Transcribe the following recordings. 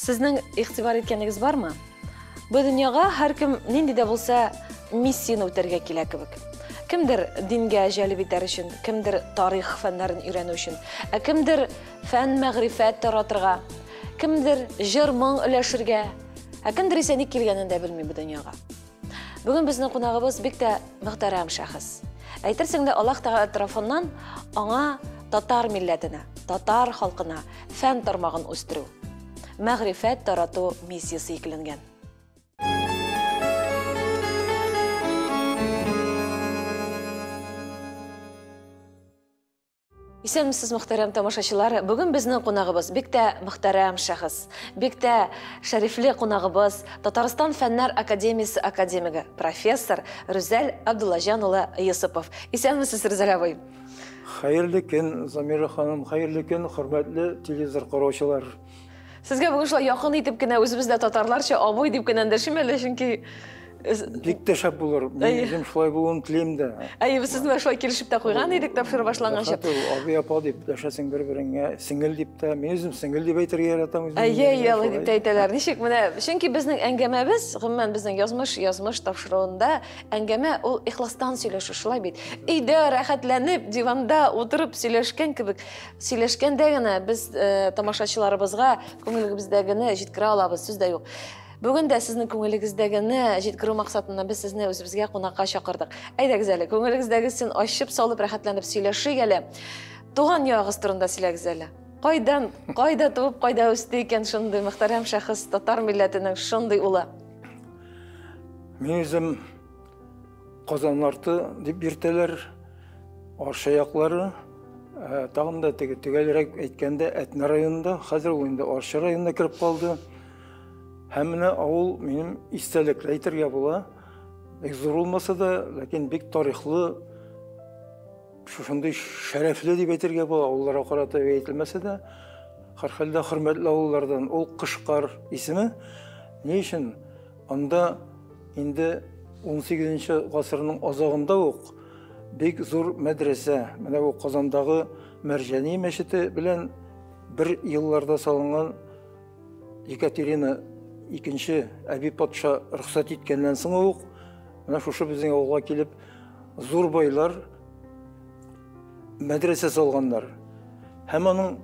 Сезнең игътибар иткәнегез бармы? Бу дөньяга һәркем нинди дә булса миссияне үтәргә килә кебек. Кемдер дингә җәлеп итәр өчен, кемдер тарих фәннәрен өйрәнү өчен, ә кемдер фән мәгърифәт таратырга, кемдер җыр-моң өләшергә, ә кемдер исә ник килгәнен дә белми бу дөньяга. Бүген безнең кунагыбыз бик тә мөхтәрәм шәхес. Әйтерсең лә Аллаһ Тәгалә тарафыннан аңа татар милләтенә, татар халкына фән тармагын үстерү, мәгърифәт тарату миссиясе йөкләнгән. Исәнмесез, мөхтәрәм тамашачылар. Бүген безнең кунагыбыз бик тә мөхтәрәм шәхес, бик тә шәрифле кунагыбыз, Татарстан Фәннәр академиясе академигы, профессор Рүзәл Абдуллаҗан улы Йосыпов. Исәнмесез, Рүзәл абый. Хәерле көн, Замира ханым, хәерле көн, хөрмәтле телевизор караучылар. Сезгә бүген шулай якын итеп кенә үзебез дә татарларча абый дип кенә эндәшим әле, чөнки Бик тә шәп булыр. Мин үзем шулай булуын телим дә. Әйе, без сезне шулай килешеп тә куйган идек тапшыру башланганчы. Абый, апа дип дәшәсең бер-береңә, сеңел дип тә. Мин үзем сеңел дип әйтергә яратам үзем. Әйе, әйе, алай дип тә әйтәләр. Ничек менә, чөнки безнең әңгәмәбез, гомумән безнең язмыш, язмыш тапшыруында әңгәмә ул ихластан сөйләшү, шулай бит. Өйдә рәхәтләнеп, диванда утырып сөйләшкән кебек, сөйләшкәндә генә без тамашачыларыбызга күңелебездәгене җиткерә алабыз, сүз дә юк. Бүген дә сезнең күңелегездәгене җиткерү максатыннан без сезне үзебезгә кунакка чакырдык. Әйдәгез әле, күңелегездәгесен ачып салып, рәхәтләнеп сөйләшик әле. Туган ягыгыз турында сөйләгез әле. Кайдан, кайда туып, кайда үсте икән шундый мөхтәрәм шәхес, татар милләтенең шундый улы? Мин үзем Казан арты дип йөртәләр, Арча яклары, тагын да теге төгәлрәк әйткәндә Әтнә районында, хәзер ул инде Арча районына кереп калды. Һәм менә авыл минем истәлекле әйтергә була. Бик зур булмаса да, ләкин бик тарихлы, шушындый шәрәфле дип әйтергә була, авылларга карата әйтелмәсә дә, һәрхәлдә хөрмәтле авыллардан. Ул Кышкар исеме. Ни өчен? Анда инде 18 гасырның азагында ук бик зур мәдрәсә, менә бу Казандагы Мәрҗани мәчете белән бер елларда салынган Екатерина II әби патша рөхсәт иткәннән соң ук менә шушы безнең авылга килеп зур байлар мәдрәсә салганнар. Һәм аның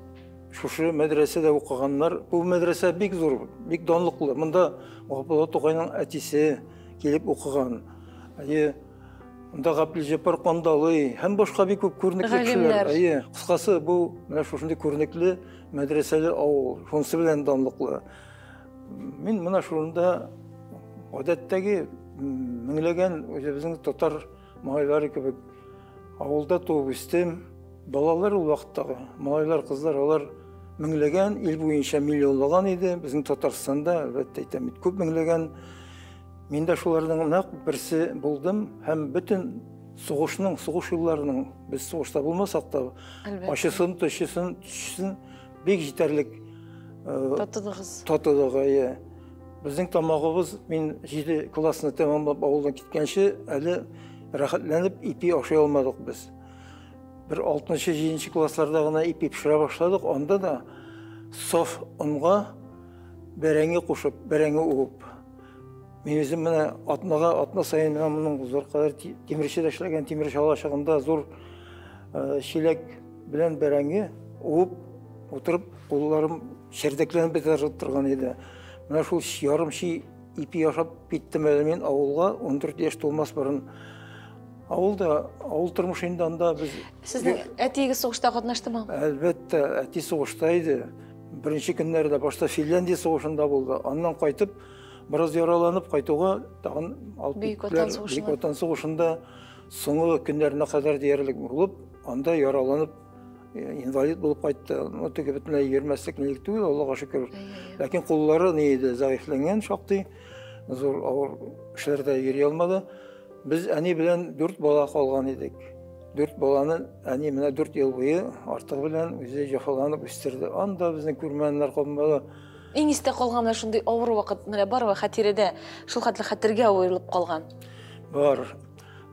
шушы мәдрәсәдә укыганнар. Бу мәдрәсә бик зур, бик данлыклы. Монда Габдулла Тукайның әтисе килеп укыган. Әйе, монда Габделҗәббар Кандалый һәм башка бик күп күренекле кешеләр. Әйе, кыскасы, бу менә шушындый күренекле мәдрәсәле авыл, шунысы белән данлыклы. Мин менә шунда гадәттәге меңләгән үзебезнең татар малайлары кебек авылда туып үстем. Балалар ул вакыттагы, малайлар, кызлар, алар меңләгән, ил буенча миллионлаган иде. Безнең Татарстанда, әлбәттә, әйтәм бит, күп меңләгән. Мин дә шуларның нәкъ берсе булдым һәм бөтен сугышның, сугыш елларының, без сугышта булмасак та, ачысын, төчесен, төчесен бик җитәрлек татыдыгыз. Татыдык, әйе. Безнең тамагыбыз, мин 7 классны тәмамлап авылдан киткәнче, әле рәхәтләнеп ипи ашый алмадык без. Бер 6-7 классларда гына ипи пешерә башладык, анда да саф онга бәрәңге кушып, бәрәңге уып. Мин үзем менә атнага, атна саен менә моның зур кадәр тимерчедә эшләгән тимерче алачыгында зур чиләк белән бәрәңге уып утырып, кулларым чердәкләнеп бетә торган иде. Менә шул ярым чи ипи ашап киттем әле мин авылга 14 яшь тулмас борын. Авылда, авыл тормышы инде анда без... Сезнең әтиегез сугышта катнаштымы? Әлбәттә, әти сугышта иде. Беренче көннәрдә башта Финляндия сугышында булды. Аннан кайтып, бераз яраланып кайтуга тагын алып киттеләр. Бөек Ватан сугышында соңгы көннәренә кадәр диярлек булып, анда яраланып, инвалид булып кайтты. Ну, теге бөтенләй йөрмәслек нилек түгел, Аллага шөкер. Ләкин куллары ни иде, зәгыйфьләнгән шактый. Зур авыр эшләрдә йөри алмады. Без әни белән 4 бала калган идек. 4 баланы әни менә 4 ел буе артыгы белән үзе җәфаланып үстерде. Анда безне күрмәннәр калмады. Иң истә калган менә шундый авыр вакыт менә бармы хәтередә, шул хәтле хәтергә уелып калган? Бар.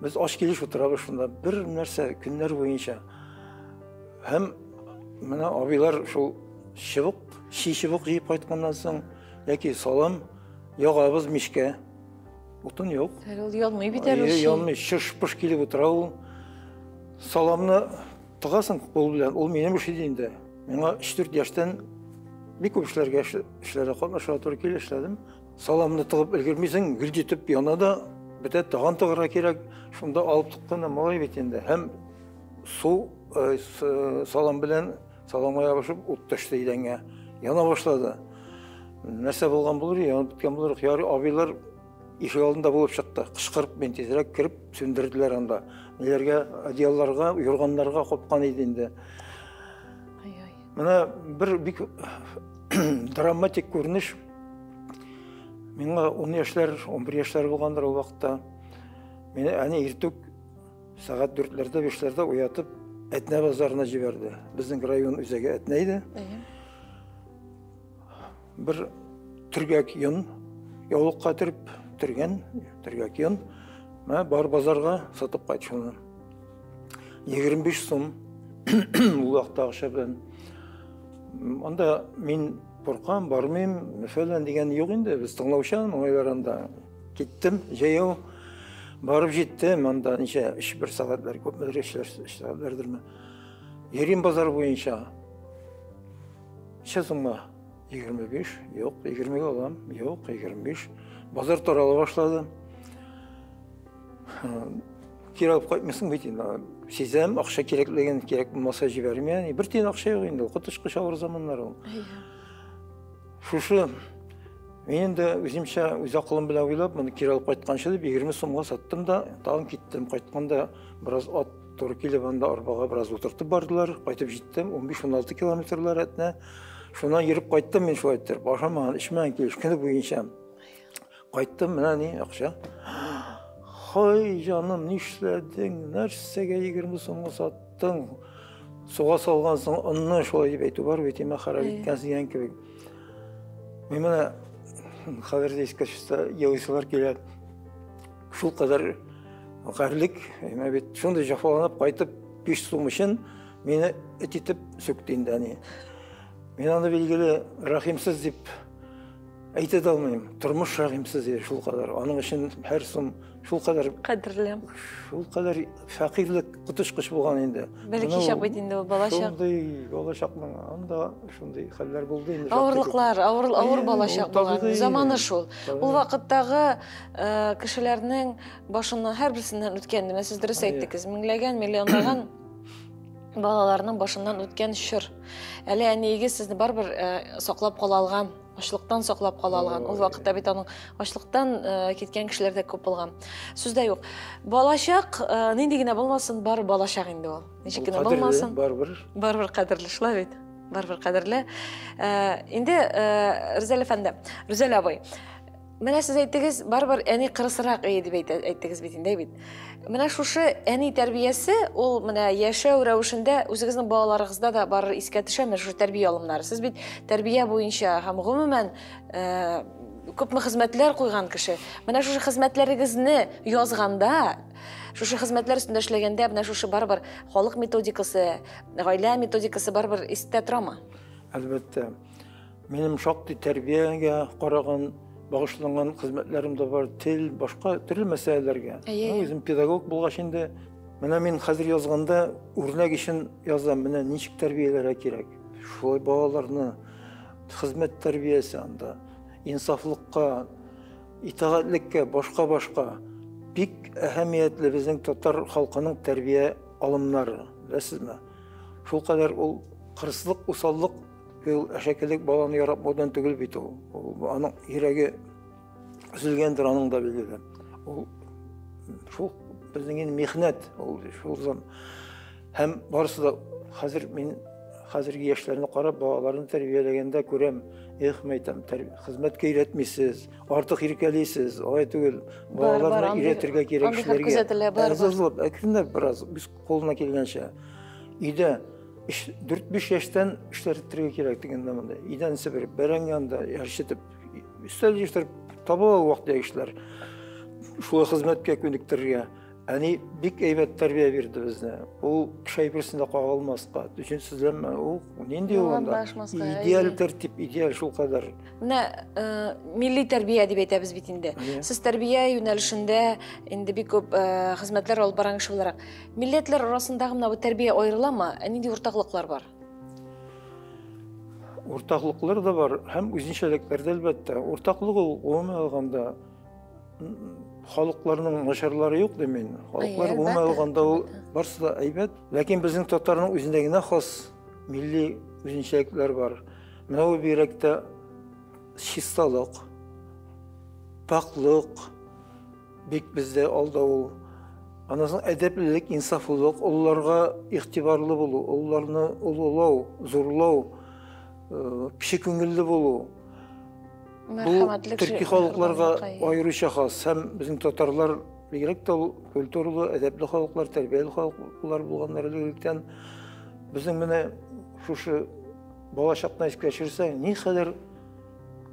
Без ач килеш утырабыз шунда бер нәрсә көннәр буенча. Һәм менә абыйлар шул чыбык, чи чыбык җыеп кайтканнан соң яки салам ягабыз мичкә. Утын юк. Әле ул янмый бит әле. Янмый, чыш-пыш килеп утыра ул. Саламны тыгасың кул белән, ул минем эш иде инде. Миңа 3-4 яшьтән бик күп эшләргә эшләргә катнашырга туры килә, эшләдем. Саламны тыгып өлгермисең, гөлт итеп яна да, бетә, тагын тыгырга кирәк. Шунда алып тыккан малай бит инде. Һәм су салам белән саламга ябышып ут төште идәнгә. Яна башлады. Нәрсә булган булыр, янып беткән булыр. Ярый, абыйлар ишек алдында булып чыкты. Кычкырып мин тизрәк кереп сүндерделәр анда. Ниләргә, одеялларга, юрганнарга капкан иде инде. Менә бер бик драматик күренеш. Миңа 10 яшьләр, 11 яшьләр булгандыр ул вакытта. Мине әни иртүк сәгать 4-ләрдә, 5-ләрдә уятып Әтнә базарына җибәрде. Безнең район үзәге Әтнә иде. Бер төргәк йон, яулыкка төреп төргән төргәк йон. Менә бар базарга сатып кайт шуны. 25 сум ул вакытта акча белән. Анда мин куркам, бармыйм, фәлән дигән юк инде. Без тыңлаучан малайлар анда. Киттем җәяү. Барып җиттем, анда ничә, өч бер сәгатьләр, күпмедер эшләр, өч сәгатьләрдерме. Йөрим базар буенча. Ничә сумга? 25, юк, 20-гә алам, юк, 25. Базар тарала башлады. Кире алып кайтмыйсың бит инде. Сизәм, акча кирәклеген, кирәк булмаса җибәрми. Бер тиен акча юк инде, коточкыч авыр заманнар ул. Шушы мин инде үземчә, үз акылым белән уйлап, моны кире алып кайтканчы дип 20 сумга саттым да, тагын киттем. Кайтканда бераз ат туры килеп, анда арбага бераз утыртып бардылар. Кайтып җиттем, 15-16 километрлар Әтнә. Шуннан йөреп кайттым мин шулай итеп. Ашамаган, эчмәгән килеш, көне буенча. Кайттым, менә ни акча. Хай, җаным, нишләдең? Нәрсәгә 20 сумга саттың? Суга салгансың онны, шулай дип әйтү бар бит, имә харап иткәнсең дигән кебек. Мин менә хәзер дә искә төшсә, елыйсылар килә. Шул кадәр гарьлек, имә бит шундый җәфаланып кайтып 5 сум өчен мине эт итеп сүкте инде әни. Мин аны билгеле рәхимсез дип әйтә дә алмыйм. Тормыш рәхимсез иде шул кадәр. Аның өчен һәр сум шул кадәр кадерле. Шул кадәр фәкыйрьлек коточкыч булган инде. Бәлки чак бит инде ул балачак. Шундый балачакның анда шундый хәлләр булды инде. Авырлыклар, авыр авыр балачак булган. Заманы шул. Ул вакыттагы кешеләрнең башыннан һәрберсеннән үткән, менә сез дөрес әйттегез, меңләгән, миллионлаган балаларның башыннан үткән чор. Әле әниегез сезне барыбер саклап кала алган, ачлыктан саклап кала алган. Ул вакытта бит аның ачлыктан киткән кешеләр дә күп булган. Сүз дә юк. Балачак нинди генә булмасын, бары балачак инде ул. Ничек кенә булмасын. Барыбер. Барыбер кадерле, шулай бит. Барыбер кадерле. Инде Рүзәл әфәнде, Рүзәл абый, менә сез әйттегез, барыбер әни кырысрак иде дип әйттегез бит инде, бит. Менә шушы әни тәрбиясе, ул менә яшәү рәвешендә үзегезнең балаларыгызда да барыр искә төшәме шушы тәрбия алымнары? Сез бит тәрбия буенча һәм гомумән күпме хезмәтләр куйган кеше. Менә шушы хезмәтләрегезне язганда, шушы хезмәтләр өстендә эшләгәндә, менә шушы барыбер халык методикасы, гаилә методикасы барыбер истә торамы? Әлбәттә. Минем шактый тәрбиягә караган, багышланган хезмәтләрем дә бар, тел, башка төрле мәсьәләләргә. Үзем педагог булгач инде, менә мин хәзер язганда үрнәк өчен язам, менә ничек тәрбияләргә кирәк. Шулай балаларны хезмәт тәрбиясе анда, инсафлыкка, итагатьлеккә, башка-башка бик әһәмиятле безнең татар халкының тәрбия алымнары, беләсезме? Шул кадәр ул кырыслык, усаллык, ул әшәкелек баланы яратмаудан түгел бит ул. Ул аның йөрәге өзелгәндер, аның да билгеле. Ул шул безнең инде михнәт, ул шул зам. Һәм барысы да хәзер мин хәзерге яшьләрне карап, балаларны тәрбияләгәндә күрәм, эх, мәйтәм, хезмәткә өйрәтмисез, артык иркәлисез, алай түгел. Балаларны өйрәтергә кирәк эшләргә. Әзерләп, әкренләп бераз үз кулына килгәнчә. Өйдә 4-5 яшьтән эшләтергә кирәк дигәндә монда. Идән себереп, бәрәңге анда әрчетеп, өстәл җыештырып таба ул вакыт яшьләр. Шулай хезмәткә күнектерергә. Әни бик әйбәт тәрбия бирде безне. Ул кеше әйберсенә кагылмаска, төшенсезләнмә. Ул нинди ул анда? Идеаль тәртип, идеаль шул кадәр. Менә милли тәрбия дип әйтәбез бит инде. Сез тәрбия юнәлешендә инде бик күп хезмәтләр алып барган кеше буларак, милләтләр арасындагы менә бу тәрбия аерыламы? Нинди уртаклыклар бар? Уртаклыклар да бар һәм үзенчәлекләр дә, әлбәттә. Уртаклык ул гомумән алганда халыкларның начарлары юк дим мин. Халыклар гомумән алганда ул барысы да әйбәт. Ләкин безнең татарның үзендә генә хас милли үзенчәлекләр бар. Менә ул бигрәк тә чисталык, пакьлык бик бездә алда ул. Аннан соң әдәплелек, инсафлылык, олыларга игътибарлы булу, олыларны олылау, зурлау, кече күңелле булу. Бу төрки халыкларга аеруча хас. Һәм безнең татарлар бигрәк тә ул культуралы, әдәпле халыклар, тәрбияле халыклар булганнар элек-электән. Безнең менә шушы балачакны искә төшерсәң, никадәр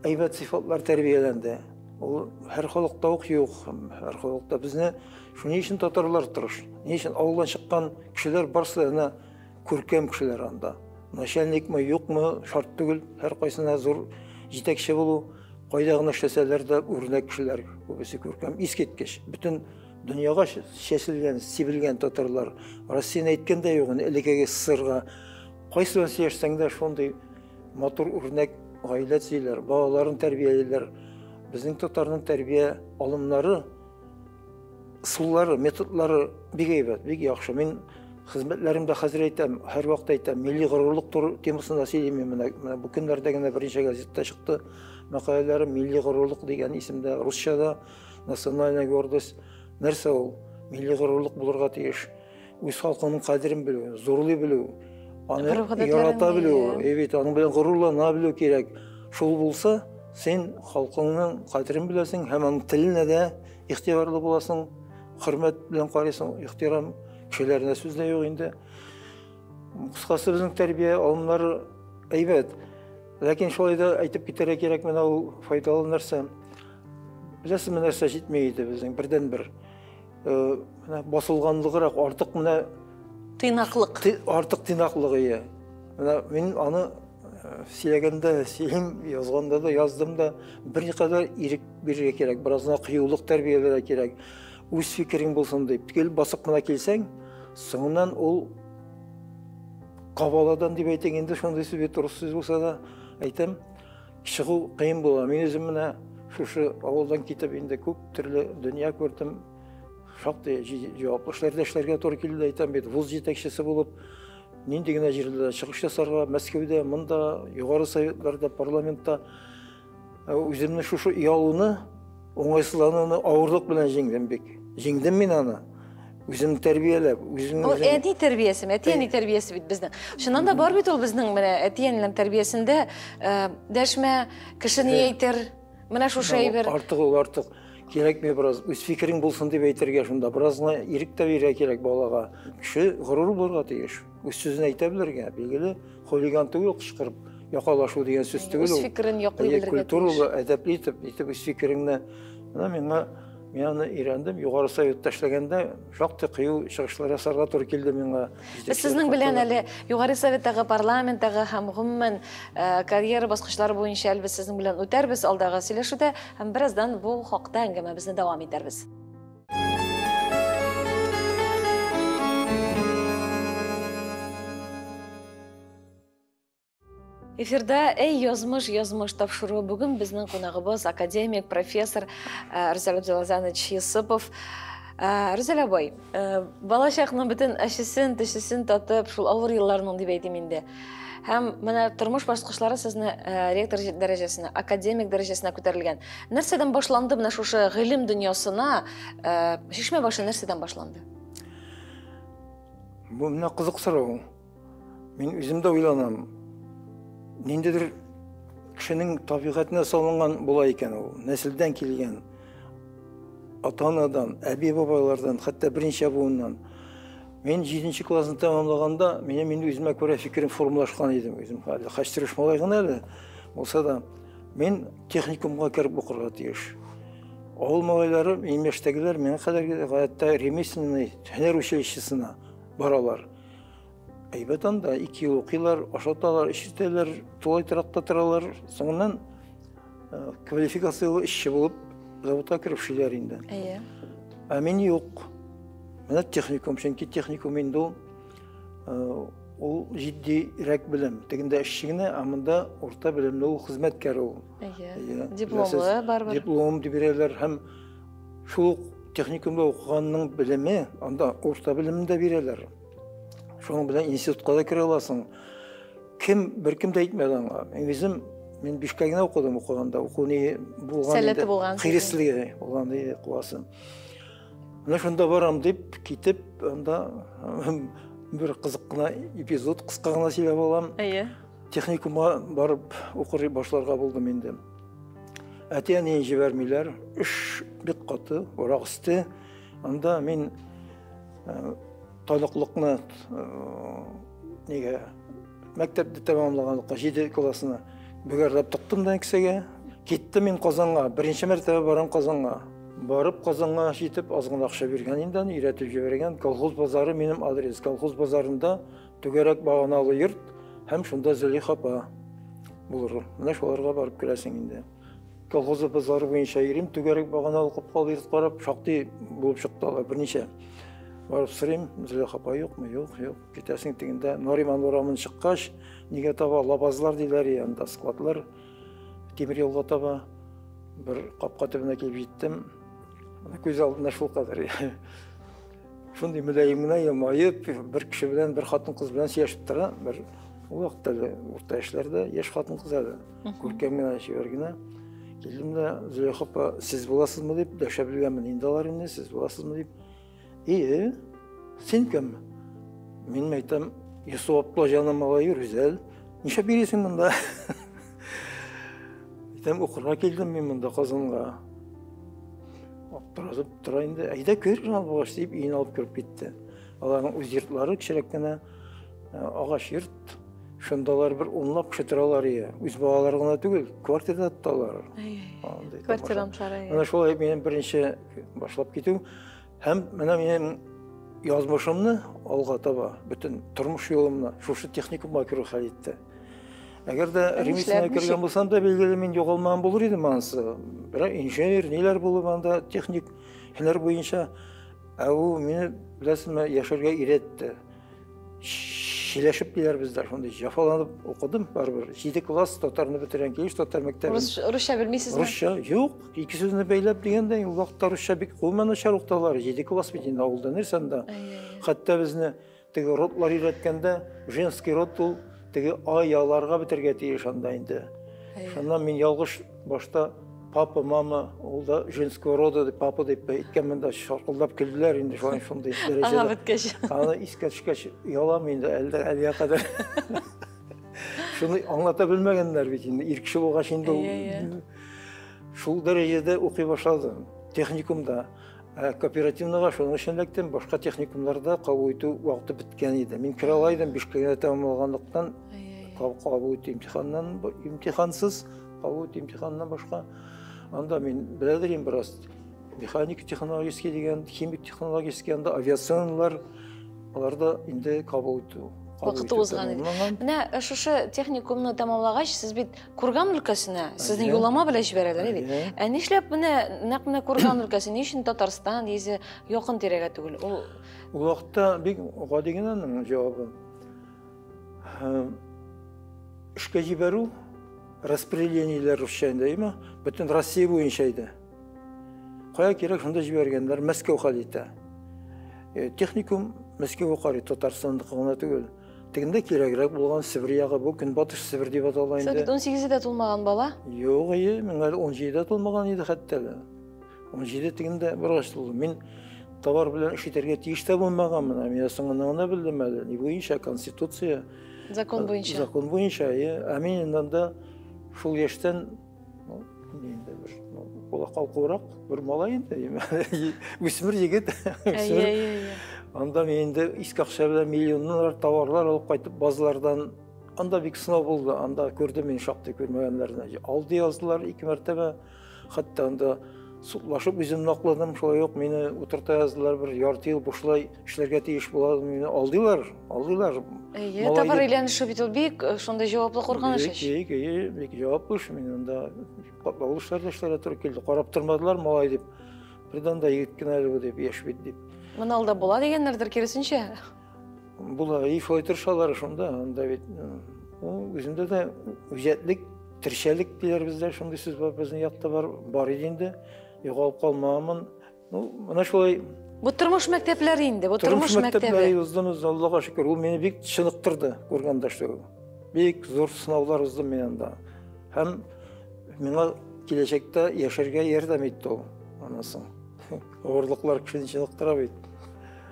әйбәт сыйфатлар тәрбияләнде. Ул һәр халыкта ук юк, һәр халыкта безне шуның өчен татарлар тырыш. Ни өчен авылдан чыккан кешеләр барысы да күркәм кешеләр анда. Начальникмы, юкмы, шарт түгел, һәр кайсына зур җитәкче булу, кайда гына эшләсәләр дә үрнәк кешеләр, күбесе күркәм, искиткеч. Бөтен дөньяга чәчелгән, сибелгән татарлар. Россияне әйткән дә юк, элеккеге СССРга. Кайсы белән сөйләшсәң дә шундый матур үрнәк гаилә төзиләр, балаларын тәрбиялиләр. Безнең татарның тәрбия алымнары, ысуллары, методлары бик әйбәт, бик яхшы. Мин хезмәтләремдә хәзер әйтәм, һәрвакыт әйтәм, милли горурлык темасында сөйлим мин. Менә бу көннәрдә генә берничә газетта чыкты мәкаләләрем милли горурлык дигән исемдә, русчада национальная гордость. Нәрсә ул? Милли горурлык булырга тиеш. Үз халкының кадерен белү, зурлый белү, аны ярата белү, бит аның белән горурлана белү кирәк. Шул булса, син халкыңның кадерен беләсең һәм аның теленә дә игътибарлы буласың, хөрмәт белән карыйсың, ихтирам кешеләренә сүз дә юк инде. Кыскасы, безнең тәрбия алымнары әйбәт. Ләкин шулай да әйтеп китәргә кирәк, менә ул файдалы нәрсә. Беләсезме, нәрсә җитми иде безнең бердәнбер? Менә басылганлыгырак, артык менә тыйнаклык. Артык тыйнаклык ие. Менә мин аны сөйләгәндә сөйлим, язганда да яздым да, берникадәр ирек бирергә кирәк, бераз гына кыюлык тәрбияләргә кирәк. Үз фикерең булсын дип. Гел басып кына килсәң, соңыннан ул кабаладан дип әйтик инде, шундый сүз бит, рус сүз булса да әйтәм, чыгу кыен була. Мин үзем менә шушы авылдан китеп инде күп төрле дөнья күрдем. Шактый җаваплы эшләрдә эшләргә туры килде, әйтәм бит, вуз җитәкчесе булып, нинди генә җирдә чыгыш ясарга, Мәскәүдә, монда, югары советларда, парламентта үземне шушы оялуны, уңайсызлануны авырлык белән җиңдем бик. Җиңдем мин аны. Үземне тәрбияләп, үземне Ул әти тәрбиясе, әти-әни тәрбиясе бит безнең. Чыннан да бар бит ул безнең менә әти-әниләр тәрбиясендә дәшмә, кеше ни әйтер, менә шушы әйбер. Артык ул, артык. Кирәкми бераз, үз фикерең булсын дип әйтергә шунда. Бераз гына ирек тә бирергә кирәк балага. Кеше горур булырга тиеш. Үз сүзен әйтә белергә, билгеле, хулиган түгел, кычкырып якалашу дигән сүз түгел ул. Үз фикерен яклый белергә тиеш. Культуралы, әдәпле итеп үз фикереңне. Менә миңа, мин аны өйрәндем. Югары советта эшләгәндә шактый кыю чыгышлар ясарга туры килде миңа. Без сезнең белән әле Югары советтагы, парламенттагы һәм гомумән карьера баскычлары буенча әле без сезнең белән үтәрбез алдагы сөйләшүдә һәм бераздан бу хакта әңгәмәбезне дәвам итәрбез. Эфирда Эй, язмыш, язмыш тапшыруы. Бүген безнең кунагыбыз академик, профессор Рүзәл Абдуллазанович Юсупов. Рүзәл абый, балачакның бөтен әчесен, төчесен татып, шул авыр елларның дип әйтим инде. Һәм менә тормыш баскычлары сезне ректор дәрәҗәсенә, академик дәрәҗәсенә күтәрелгән. Нәрсәдән башланды менә шушы гыйлем дөньясына, чишмә башы нәрсәдән башланды? Бу менә кызык сорау. Мин үзем дә уйланам. Ниндидер кешенең табигатенә салынган була икән ул, нәселдән килгән, ата-анадан, әби-бабайлардан, хәтта берничә буыннан. Мин 7 классны тәмамлаганда, минем инде үземә күрә фикерем формалашкан идем. Үзем әле хәчтерүш малай гына әле булса да, мин техникумга кереп укырга тиеш. Авыл малайлары, минем яшьтәгеләр, миңа кадәр гадәттә ремесленный һөнәр училищесына баралар. Әйбәт анда, 2 ел укыйлар, ашаталар, эчертәләр, тулай торакта торалар. Соңыннан квалификацияле эшче булып заводка кереп эшлиләр инде. Әйе. Ә мин юк. Менә техникум, чөнки техникум инде ул ул җитдирәк белем. Тегендә эшче генә, ә монда урта белемле ул хезмәткәр ул. Әйе. Дипломы барыбер. Диплом дип бирәләр һәм шул ук техникумда укыганның белеме, анда урта белемне дә бирәләр. Шуның белән институтка да керә аласың. Кем, беркем дә әйтмәде аңа. Мин үзем, мин 5-кә генә укыдым укыганда. Уку ни булган Сәләте булган. Хиреслеге булган иде куасы. Менә шунда барам дип китеп, анда бер кызык кына эпизод кыска гына сөйләп алам. Әйе. Техникумга барып укыр башларга булдым инде. Әти-әнине җибәрмиләр. Эш бик каты, урак өсте. Анда мин таныклыкны нигә мәктәпне тәмамлаганлыкка 7 классны бөгәрләп тыктым да кесәгә. Киттем мин Казанга. Беренче мәртәбә барам Казанга. Барып Казанга җитеп, аз гына акча биргән инде, аны өйрәтеп җибәргән. Колхоз базары минем адрес. Колхоз базарында түгәрәк баганалы йорт һәм шунда Зөләйха апа булыр. Менә шуларга барып керәсең инде. Колхоз базары буенча йөрим, түгәрәк баганалы капкалы йорт карап, шактый булып чыкты алар, берничә. Барып сорыйм, Зөләйха апа юкмы? Юк, юк. Китәсең тегендә Нариман урамын чыккач, нигә таба лабазлар диләр, анда складлар, тимер юлга таба. Бер капка төбенә килеп җиттем. Күз алдына шул кадәр. Шундый мөлаем генә елмаеп, бер кеше белән, бер хатын-кыз белән сөйләшеп тора. Бер ул вакытта әле урта яшьләрдә, яшь хатын-кыз әле. Күркәм генә, чибәр генә. Килдем дә, Зөләйха апа, сез буласызмы дип дәшә белгәнмен инде алар инде, сез буласызмы дип. Ие, син кем? Мин әйтәм, Йосыф апла җаным малае Рүзәл. Нишләп йөрисең монда? Әйтәм, укырга килдем мин монда Казанга. Аптыратып тора инде. Әйдә кер, булгач дип өенә алып кереп китте. Аларның үз йортлары кечерәк кенә, агач йорт. Шунда алар бер унлап кеше торалар ие. Үз балалары гына түгел, квартирада тоталар. Квартирантлар. Менә шулай минем беренче башлап китү. Һәм менә минем язмышымны алга таба, бөтен тормыш юлымны шушы техникумга керү хәл итте. Әгәр дә ремесленә кергән булсам да, билгеле, мин югалмаган булыр идем анысы. Берәр инженер, ниләр булып анда, техник һөнәр буенча. Ә ул мине, беләсезме, яшәргә өйрәтте. Чиләшеп диләр бездә, шундый җәфаланып укыдым барыбер. 7 класс татарны бетергән килеш татар мәктәбен. Русча белмисезме? Русча юк, ике сүзне бәйләп дигәндә, ул вакытта русча бик гомумән начар укыталар. 7 класс бит инде авылда нәрсә анда. Хәтта безне теге родлар өйрәткәндә, женский род ул теге аяларга бетергә тиеш анда инде. Шуннан мин ялгыш башта папа, мама, ул да женского рода дип, папа дип әйткәнмен дә шаркылдап көлделәр инде шулай шундый дәрәҗәдә. Аңа беткәч. Аны искә төшкәч оялам инде әле әлегә кадәр. Шуны аңлата белмәгәннәр бит инде, ир кеше булгач инде ул. Шул дәрәҗәдә укый башладым. Техникумда, кооперативныйга шуның өчен эләктем, башка техникумнарда кабул итү вакыты беткән иде. Мин керә ала идем, 5 генә тәмамлаганлыктан кабул итү имтиханнан, имтихансыз кабул итү имтиханнан башка. Анда мин беләдер инде бераз механик технологический дигән, химик технологический, анда авиационлар, аларда инде кабул итү. Вакыты узган иде. Менә шушы техникумны тәмамлагач, сез бит Курган өлкәсенә, сезне юллама белән җибәрәләр бит. Ә нишләп менә нәкъ менә Курган өлкәсе, ни өчен Татарстан яисә якын тирәгә түгел? Ул Ул вакытта бик гади генә аның җавабы. Эшкә җибәрү, распределениеләр русча инде, әйеме? Бөтен Россия буенча иде. Кая кирәк, шунда җибәргәннәр, Мәскәү хәл итә. Техникум Мәскәүгә карый, Татарстандыкы гына түгел. Тегендә кирәгрәк булган Себер ягы, бу Көнбатыш Себер дип атала инде. Сез бит 18 дә тулмаган бала. Юк, әйе, миңа әле 17 дә тулмаган иде хәтта әле. 17 тегендә бераз тулды. Мин товар белән эш итәргә тиеш тә булмаганмын. Мин соңыннан гына белдем әле. Ни буенча конституция. Закон буенча. Закон буенча, әйе. Ә мин инде анда шул яшьтән, ну, инде бер, ну, кулы калкурак бер малай инде, үсмер егет. Әйе. Анда мин инде иске акча белән миллионнар товарлар алып кайтып базлардан, анда бик сынау булды, анда күрдем мин шактый күрмәгәннәрне. Алды яздылар ике мәртәбә, хәтта анда Судлашып үземне акладым, шулай ук мине утырта яздылар, бер ярты ел бушлай эшләргә тиеш була, мине алдыйлар, алдыйлар. Әйе, товар әйләнеше бит ул бик шундый җаваплы куркыныч эш. Бик, әйе, бик җаваплы эш, мин анда катлаулы эшләрдә эшләргә туры килде. Карап тормадылар, малай дип. Бердән дә егет кенә әле бу дип, яшь бит дип. Моны алдап була дигәннәрдер, киресенчә. Була, и шулай тырышалар шунда, анда бит үзендә дә үҗәтлек, терчәлек диләр бездә, шундый сүз бар, безнең якта бар, бар иде инде, югалып калмамын. Ну, менә шулай. Бу тормыш мәктәпләре инде, бу тормыш мәктәбе. Мәктәпләре уздым, Аллага шөкер, ул мине бик чыныктырды, күргәндә шул. Бик зур сынаулар уздым мин анда. Һәм миңа киләчәктә яшәргә ярдәм итте ул. Аннан соң авырлыклар кешене чыныктыра бит.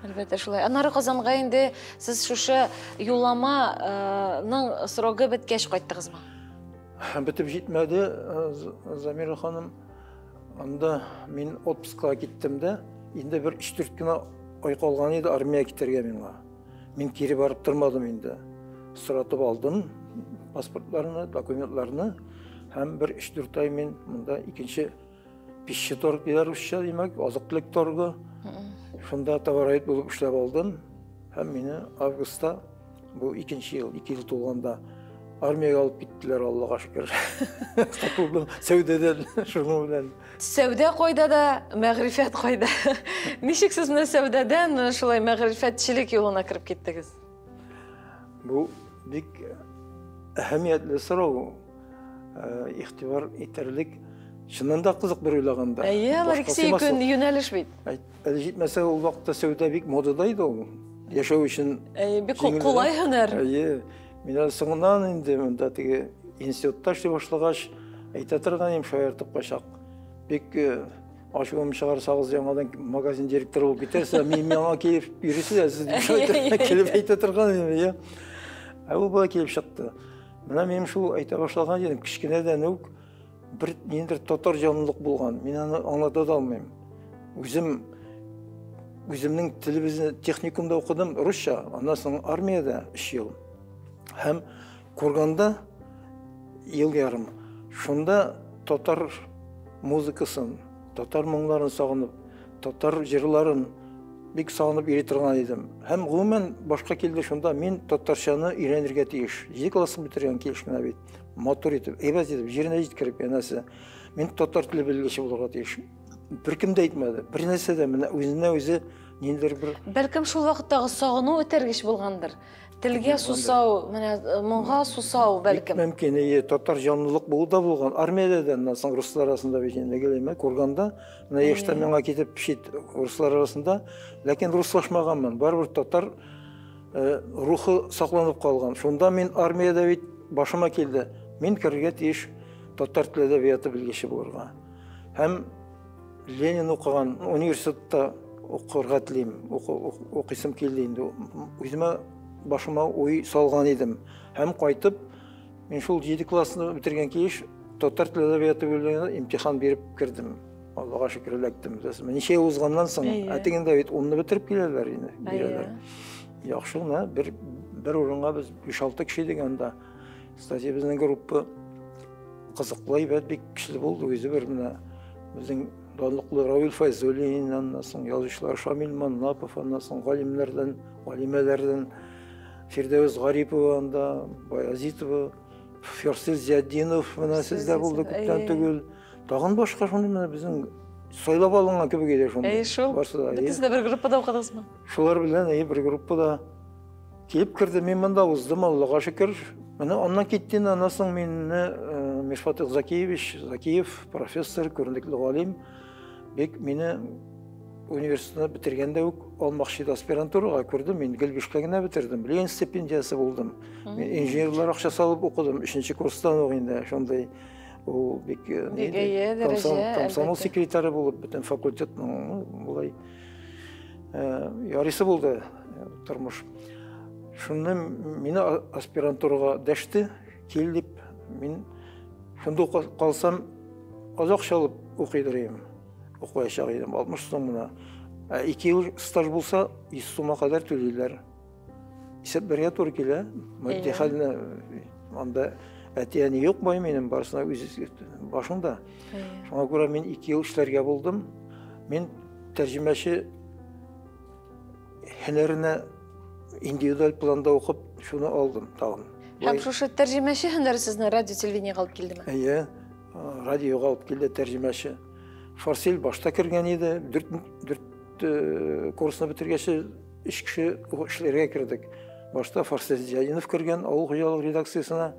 Әлбәттә шулай. Аннары Казанга инде сез шушы юлламаның срогы беткәч кайттыгызмы? Бетеп җитмәде, Замира ханым. Анда мин отпускка киттем дә, инде бер 3-4 кенә ай калган иде армия китәргә миңа. Мин кире барып тормадым инде. Соратып алдым паспортларны, документларны һәм бер 3-4 ай мин монда икенче пищеторг диләр русча, димәк, азык-төлек торгы. Шунда товароед булып эшләп алдым. Һәм мине августта, бу икенче ел, 2 ел тулганда армиягә алып киттеләр, Аллага шөкер. Котылдым сәүдәдән, шуның белән. Сәүдә кайда да, мәгърифәт кайда. Ничек сез менә сәүдәдән менә шулай мәгърифәтчелек юлына кереп киттегез? Бу бик әһәмиятле сорау, игътибар итәрлек. Чыннан да кызык бер уйлаганда. Әйе, алар икесе ике юнәлеш бит. Әле җитмәсә, ул вакытта сәүдә бик модада иде ул. Яшәү өчен Әйе, бик кулай һөнәр. Әйе. Мин әле соңыннан инде монда теге институтта эшли башлагач, әйтә торган идем, шаяртып кайчак. Бик ачуым чыгарсагыз, яңадан магазин директоры булып китәрсез, мин миңа килеп йөрисез, ә сез дип шаяртып килеп әйтә торган идем, әйе. Ә ул болай килеп чыкты. Менә минем шул әйтә башлаган идем, кечкенәдән үк бер ниндидер татар җанлылык булган. Мин аны аңлата да алмыйм. Үзем үземнең телебезне техникумда укыдым русча, аннан соң армиядә 3 ел. Һәм Курганда ел ярым. Шунда татар музыкасын, татар моңнарын сагынып, татар җырларын бик сагынып йөри торган идем. Һәм гомумән башка килде шунда, мин татарчаны өйрәнергә тиеш. 7 класс бетергән килеш менә бит. Матур итеп, әйбәт итеп, җиренә җиткереп, янәсе. Мин татар теле белгече булырга тиеш. Беркем дә әйтмәде. Бер нәрсә дә менә үзенә үзе ниндидер бер Бәлкем шул вакыттагы сагыну этәргеч булгандыр. Телгә сусау, менә моңга сусау бәлкем. Мөмкин, әйе, татар җанлылык булу да булган. Армиядә дә аннан соң руслар арасында бит инде гел әйме, Курганда, менә яшьтән миңа китеп чит руслар арасында, ләкин руслашмаганмын. Барыбер татар рухы сакланып калган. Шунда мин армиядә бит башыма килде. Мин керергә тиеш татар теле әдәбияты белгече булырга. Һәм Ленин укыган университетта укырга телим, укыйсым килде инде. Үземә башыма уй салган идем. Һәм кайтып, мин шул 7 классны бетергән килеш татар теле әдәбияты бүлегенә имтихан биреп кердем. Аллага шөкер, эләктем. Ничә ел узганнан соң, ә тегендә бит 10-ны бетереп киләләр инде, бирәләр. Яхшы гына бер урынга без 5-6 кеше идек анда. Кстати, безнең группа кызыклы, әйбәт, бик көчле булды. Үзе бер менә безнең данлыклы Равил Фәйзуллин, аннан соң язучылар Шамил Маннапов, аннан соң галимнәрдән, галимәләрдән Фирдәвес Гарипова анда, Баязитова, Ферсил Зиятдинов менә сездә булды күптән түгел. Тагын башка шундый менә безнең сайлап алынган кебек иде шундый. Әйе, шул. Бөтенесе дә бер группада укыдыгызмы? Шулар белән әйе, бер группада килеп керде. Мин монда уздым, Аллага шөкер. Менә аннан китте инде, аннан соң мине Мирфатыйх Закиевич, Закиев, профессор, күренекле галим, бик мине университетны бетергәндә үк алмакчы иде аспирантурага, күрдем, мин гел бишкә генә бетердем. Ленин стипендиясе булдым. Мин инженерлар акчасы алып укыдым, 3 курстан ук инде шундый ул бик комсомол секретаре булып, бөтен факультетның болай ярисы булды тормыш. Шунда мине аспирантурага дәште, кил дип, мин шунда калсам, аз акча алып укыйдыр идем. Укыячак идем, 60 сум гына. Ә 2 ел стаж булса, 100 сумга кадәр түлиләр. Исәпләргә туры килә. Матди хәлне анда Әти-әни юк бай минем, барысына үз башыңда. Шуңа күрә мин 2 ел эшләргә булдым. Мин тәрҗемәче һөнәренә индивидуаль планда укып, шуны алдым тагын. Һәм шушы тәрҗемәче һөнәре сезне радио телевидениегә алып килдеме? Әйе, радиога алып килде тәрҗемәче. Фарсил башта кергән иде, 4 курсны бетергәч, 3 кеше эшләргә кердек. Башта Фарсил Зиядинов кергән авыл хуҗалык редакциясенә,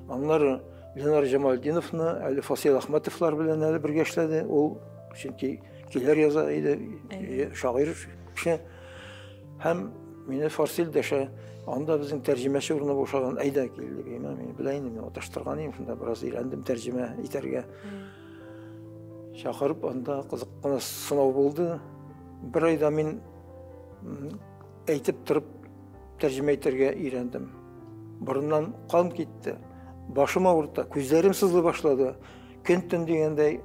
аннары Ленар Җамалдиновны, әле Фасил Әхмәтовлар белән әле бергә эшләде. Ул чөнки көйләр яза иде, шагыйрь кеше. Һәм мине Фарсил дәшә, анда безнең тәрҗемәче урыны бушаган, әйдә кил дип, мин белә инде, мин аташтырган идем, шунда бераз өйрәндем тәрҗемә итәргә. Чакырып, анда кызык кына сынау булды. Бер айда мин әйтеп торып тәрҗемә итәргә өйрәндем. Борыннан кан китте, башым авырта, күзләрем сызлый башлады. Көн-төн дигәндәй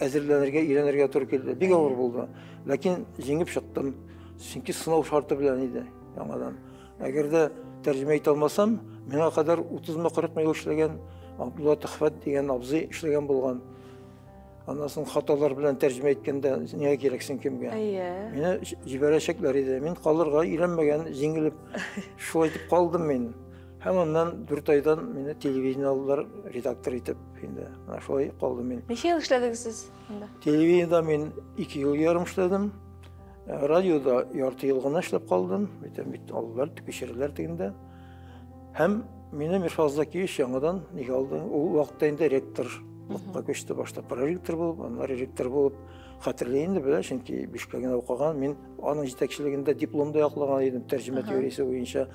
әзерләнергә, өйрәнергә туры килде. Бик авыр булды. Ләкин җиңеп чыктым. Чөнки сынау шарты белән иде яңадан. Әгәр дә тәрҗемә итә алмасам, миңа кадәр 30-40 ел эшләгән Абдулла Төхфәт дигән абзый эшләгән булган. Аннан соң хаталар белән тәрҗемә иткәндә нигә кирәксең кемгә? Әйе. Мине җибәрәчәкләр иде. Мин калырга өйрәнмәгән, җиңелеп шулай итеп калдым мин. Һәм аннан 4 айдан мине телевидение алдылар редактор итеп инде. Менә шулай калдым мин. Ничә ел эшләдегез сез анда? Телевидениедә мин 2 ел ярым эшләдем. Радиода ярты ел гына эшләп калдым. Бит бит алдылар, күчерделәр тегендә. Һәм мине Мирфаз Закиевич яңадан нигә алды? Ул вакытта инде ректорлыкка күчте. Башта проректор булып, аннары ректор булып. Хәтерли инде белә, чөнки 5 генә укыган. Мин аның җитәкчелегендә диплом да яклаган идем тәрҗемә теориясе буенча.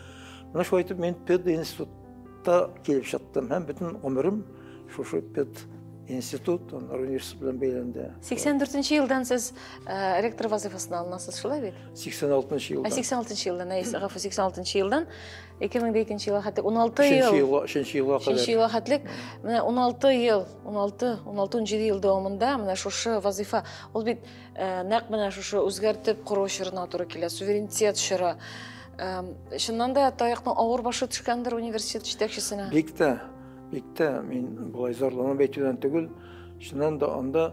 Менә шулай итеп мин пединститутта килеп чыктым һәм бөтен гомерем шушы пединститут, аннары университет белән бәйләнде. 84 елдан сез ректор вазифасына алынасыз, шулай бит? 86 елдан. 86 елдан, әйе, гафу, 86 елдан 2002 елга хәтлек 16 ел. Өченче елга кадәр. Өченче елга хәтлек, менә 16 ел, 16, 16-17 ел дәвамында менә шушы вазифа, ул бит нәкъ менә шушы үзгәртеп кору чорына туры килә, суверенитет чоры. Чыннан да таякның авыр башы төшкәндер университет җитәкчесенә. Бик тә, бик тә, мин болай зарланып әйтүдән түгел, чыннан да анда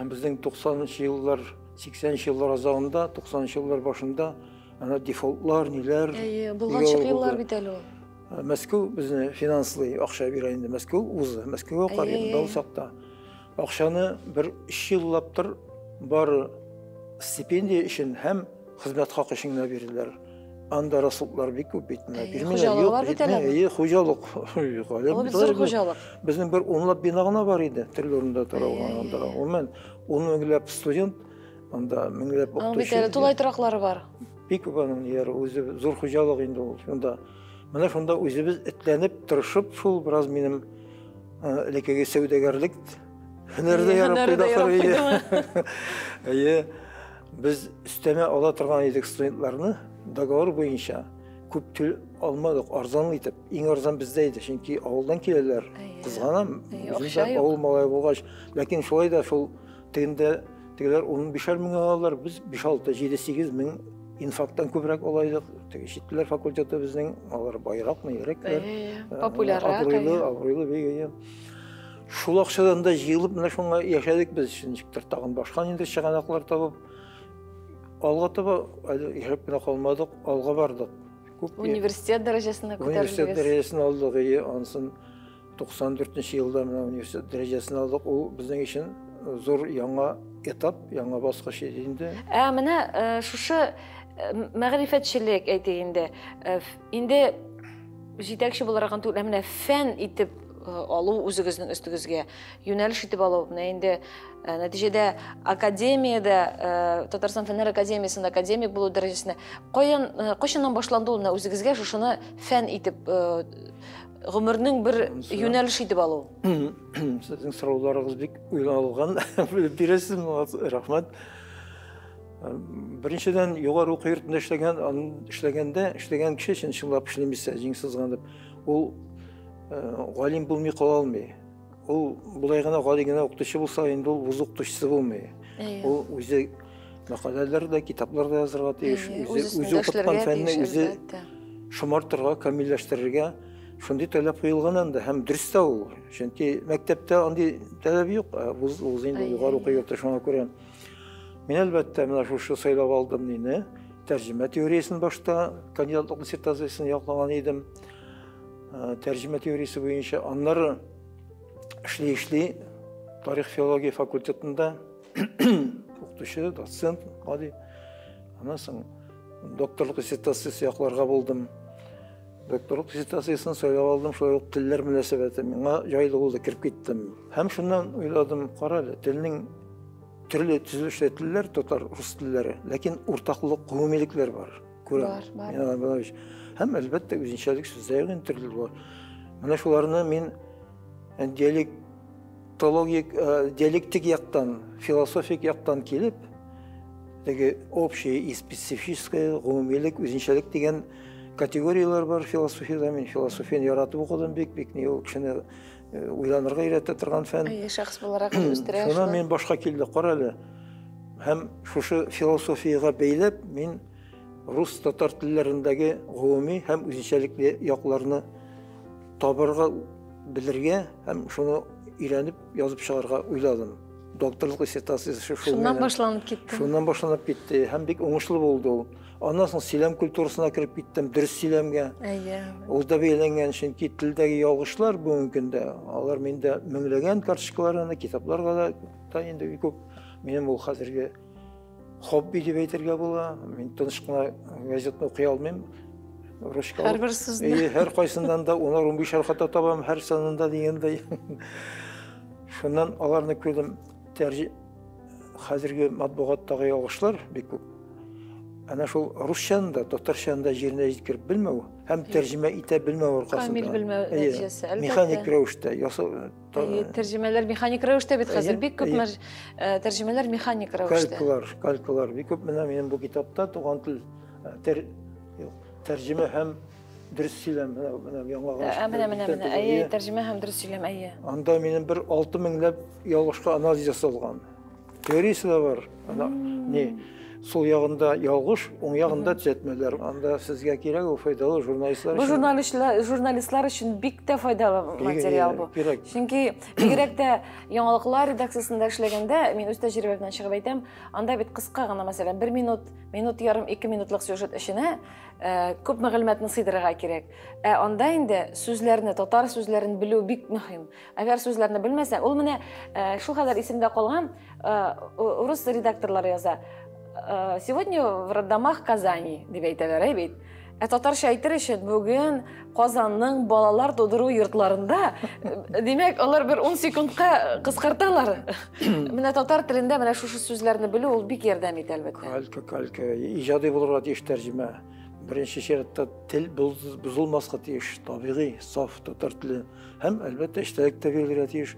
безнең 90-нчы еллар, 80-нче еллар азагында, 90-нчы еллар башында ана дефолтлар, ниләр. Әйе, булганчык еллар бит әле ул. Мәскәү безне финанслый, акча бирә инде. Мәскәү узы, Мәскәүгә карый, анда булсак та. Акчаны бер 3 еллап тор бары стипендия өчен һәм хезмәт хакы өчен генә бирделәр. Анда расходлар бик күп бит. Хуҗалык бар бит әле. Әйе, хуҗалык. Ул бит зур хуҗалык. Безнең бер унлап бина гына бар иде, төрле урында таралган анда. Гомумән, 10 меңләп студент, анда меңләп укытучы. Аның бит әле тулай тораклары бар. Бик күп аның ниләре, үзе зур хуҗалык инде ул. Шунда менә шунда үзебез этләнеп, тырышып, шул бераз минем элеккеге сәүдәгәрлек һөнәре дә ярап куйды. Әйе. Без өстәмә ала торган идек студентларны договор буенча. Күп төл алмадык, арзан итеп. Иң арзан бездә иде, чөнки авылдан киләләр. Кызганам, үзем авыл малае булгач. Ләкин шулай да шул тегендә тегеләр 15 мең алалар, без 5-6, 7-8 мең инфаркттан күбрәк ала идек. Теге чит телләр факультеты безнең, алар байрак, нирәкләр. Популяррак. Абруйлы, абруйлы бик, әйе. Шул акчадан да җыелып, менә шуңа яшәдек без, ничектер тагын башка нинди чыганаклар табып. Алга таба әле яшәп кенә калмадык, алга бардык. Күп университет дәрәҗәсенә күтәрелдегез. Университет дәрәҗәсен алдык, әйе, ансын 94 елда менә университет дәрәҗәсен алдык. Ул безнең өчен зур яңа этап, яңа баскыч иде инде. Ә менә шушы мәгърифәтчелек әйтик инде, инде җитәкче буларак түгел, ә менә фән итеп алу үзегезнең өстегезгә, юнәлеш итеп алу, менә инде нәтиҗәдә академиядә, Татарстан Фәннәр академиясендә академик булу дәрәҗәсенә каян, кайчаннан башланды ул менә үзегезгә шушыны фән итеп, гомернең бер юнәлеш итеп алу? Сезнең сорауларыгыз бик уйланылган. Бирәсез миңа, рәхмәт. Беренчедән, югары уку йортында эшләгәндә, эшләгән кеше чын чынлап эшләмисә, җиң сызганып, ул галим булмый кала алмый. Ул болай гына гади генә укытучы булса, инде ул вуз укытучысы булмый. Ул үзе мәкаләләр дә, китаплар да язырга тиеш, үзе укыткан фәнне үзе шомартырга, камилләштерергә. Шундый таләп куелган анда һәм дөрес тә ул. Чөнки мәктәптә андый таләп юк, вуз, вуз инде югары уку йорты, шуңа күрә. Мин әлбәттә менә шушы сайлап алдым мине. Тәрҗемә теориясен башта кандидатлык диссертациясен яклаган идем. Тәрҗемә теориясе буенча аннары эшли-эшли тарих филология факультетында укытучы, доцент гади. Аннан соң докторлык диссертациясе якларга булдым. Докторлык диссертациясен сайлап алдым, шулай ук телләр мөнәсәбәте миңа җайлы булды, кереп киттем. Һәм шуннан уйладым, кара әле, телнең төрле төзелешле телләр, татар, рус телләре, ләкин уртаклык, гомумилекләр бар. Күрәм. Бар, бар. Һәм әлбәттә үзенчәлек сүзләр генә төрле бар. Менә шуларны мин диалектологик, диалектик яктан, философик яктан килеп, теге общее и специфическое, гомумилек, үзенчәлек дигән категорияләр бар философиядә. Мин философияне яратып укыдым бик, бик ни ул кешене уйланырга өйрәтә торган фән. Әйе, шәхес буларак үстерә. Шуннан мин башка килде, кара әле. Һәм шушы философиягә бәйләп мин рус татар телләрендәге гомуми һәм үзенчәлекле якларны табырга, белергә һәм шуны өйрәнеп язып чыгарга уйладым. Докторлык диссертациясе шул. Шуннан башланып китте. Шуннан башланып китте һәм бик уңышлы булды ул. Аннан соң сөйләм культурасына кереп киттем, дөрес сөйләмгә. Әйе. Ул да бәйләнгән, чөнки телдәге ялгышлар бүгенге көндә, алар миндә меңләгән карточкаларны, китапларга да, да инде күп. Минем ул хәзерге хобби дип әйтергә була. Мин тыныч кына газетны укый алмыйм. Ручка. Һәрбер сүзне. Әйе, һәр кайсыннан да унар, унбишәр хата табам, һәр санында дигәндәй. Шуннан аларны күрдем. Хәзерге матбугаттагы ялгышлар бик күп. Әнә шул русчаны да, татарчаны да җиренә җиткереп белмәү һәм тәрҗемә итә белмәү аркасында. Камил белмәү нәтиҗәсе, әлбәттә. Механик рәвештә ясау. Тәрҗемәләр механик рәвештә бит хәзер. Бик күп тәрҗемәләр механик рәвештә. Калькалар, калькалар. Бик күп менә минем бу китапта туган тел тәрҗемә һәм дөрес сөйләм, менә яңа гына. Менә, менә, менә. Әйе, тәрҗемә һәм дөрес сөйләм, әйе. Анда минем бер 6000ләп ялгышка анализ ясалган. Теориясе дә бар. Ана не сул ягында ялгыш, уң ягында төзәтмәләр. Анда сезгә кирәк ул файдалы журналистлар өчен. Бу журналистлар өчен бик тә файдалы материал бу. Чөнки бигрәк тә яңалыклар редакциясендә эшләгәндә, мин үз тәҗрибәмнән чыгып әйтәм, анда бит кыска гына, мәсәлән, 1 минут, минут ярым, 2 минутлык сюжет эченә күп мәгълүматны сыйдырырга кирәк. Ә анда инде сүзләрне, татар сүзләрен белү бик мөһим. Әгәр сүзләрне белмәсәң, ул менә шул кадәр исемдә калган, урыс редакторлары яза. Сегодня в роддомах Казани, дип әйтәләр, әй бит. Ә татарча әйтер өчен бүген Казанның балалар тудыру йортларында, димәк, алар бер 10 секундка кыскарталар. Менә татар телендә менә шушы сүзләрне белү ул бик ярдәм итә, әлбәттә. Калька, калька. Иҗади булырга тиеш тәрҗемә. Беренче чиратта тел бозылмаска тиеш, табигый, саф татар теле. Һәм, әлбәттә, эчтәлек тә бирелергә тиеш.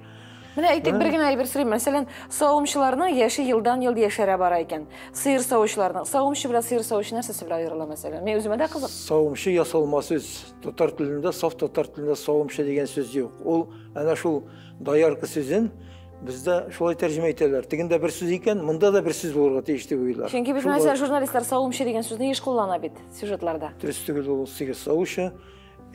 Менә әйтик, бер генә әйбер сорыйм. Мәсәлән, савымчыларның яше елдан-ел яшәрә бара икән. Сыер савучыларның. Савымчы белән сыер савучы нәрсәсе белән аерыла, мәсәлән? Мин үземә дә кызык. Савымчы ясалма сүз. Татар телендә, саф татар телендә савымчы дигән сүз юк. Ул әнә шул доярка сүзен бездә шулай тәрҗемә итәләр. Тегендә бер сүз икән, монда да бер сүз булырга тиеш дип уйлыйлар. Чөнки без, мәсәлән, журналистлар савымчы дигән сүзне еш куллана бит сюжетларда. Дөрес түгел ул, сыер савучы.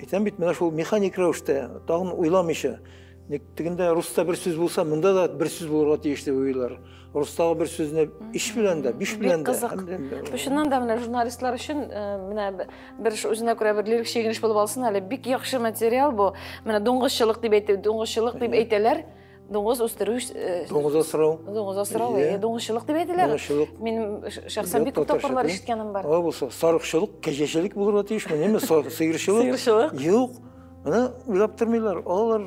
Әйтәм бит, менә шул механик рәвештә, тагын уйламыйча. Тегендә руста бер сүз булса, монда да бер сүз булырга тиеш дип уйлыйлар. Рустагы бер сүзне иш белән дә, биш белән дә. Бик кызык. Бу чыннан да менә журналистлар өчен менә бер үзенә күрә бер лирик чигенеш булып алсын әле. Бик яхшы материал бу. Менә дуңгызчылык дип әйтә, дуңгызчылык дип әйтәләр. Дуңгыз үстерү, дуңгыз асрау. Дуңгыз асрау, әйе, дуңгызчылык дип әйтәләр. Мин шәхсән бик күп тапкырлар ишеткәнем бар. Алай булса, сарыкчылык, кәҗәчелек булырга тиешме, неме, сыерчылык? Сыерчылык. Юк. Менә уйлап тормыйлар. Алар